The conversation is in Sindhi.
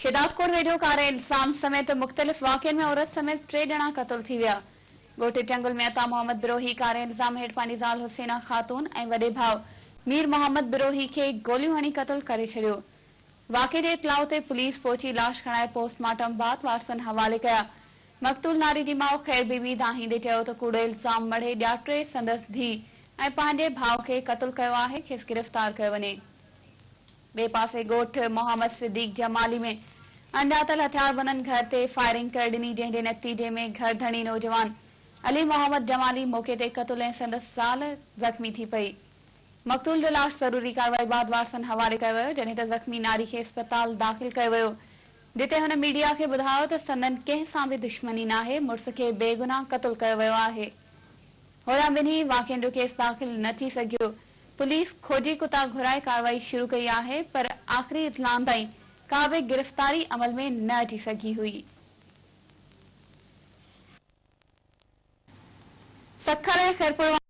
شهدادڪوٽ ويجهو ڪاري الزام سميت مختلف واقعن ۾ عورت سميت ٽي ڄڻا قتل ٿي ويا. ڳوٺ چنگل ۾ عطا محمد بروهي ڪاري الزام هيٺ پنهنجي زال حسينه خاتون ۽ وڏي ڀاء مير محمد بروهي کي گوليون هڻي قتل ڪري ڇڏيو. واقعي جي اطلاع تي پوليس پهچي لاش کڻائي پوسٽ مارٽم بعد وارثن حوالي ڪيا. مقتول ناري جي ماء خير بي بي دانهيندي چيو ته ڪوڙو الزام مڙهي ڄاٽي سندس ڌيء ۽ پنهنجي ڀاء کي قتل ڪيو آهي کيس گرفتار ڪيو وڃي. ٻئي پاسي ڳوٺ محمد صديق جمالي ۾ اڻڄاتل هٿياربندن گهر تي فائرنگ ڪري ڏني جنهن جي نتيجي ۾ گهر ڌڻي نوجوان علي محمد جمالي موقعي تي قتل ۽ سندس زال زخمي ٿي پئي. مقتول جو لاش ضروري ڪارروائي بعد وارثن حوالي ڪيو ويو جڏهن ته زخمي ناري کي اسپتال داخل ڪيو ويو جتي هن ميڊيا کي ٻڌايو ته سندن ڪنهن سان به دشمني ناهي مڙس کي بيگناهه قتل ڪيو ويو آهي. هوڏانهن ٻنهي واقعن جو ڪيس داخل نه ٿي سگهيو، پوليس کوجي ڪتا گهرائي ڪارروائي شروع ڪئي آهي پر آخري اطلاعن تائين ڪا به گرفتاري عمل ۾ نه اچي سگهي هئي. سکر ۽ خيرپور.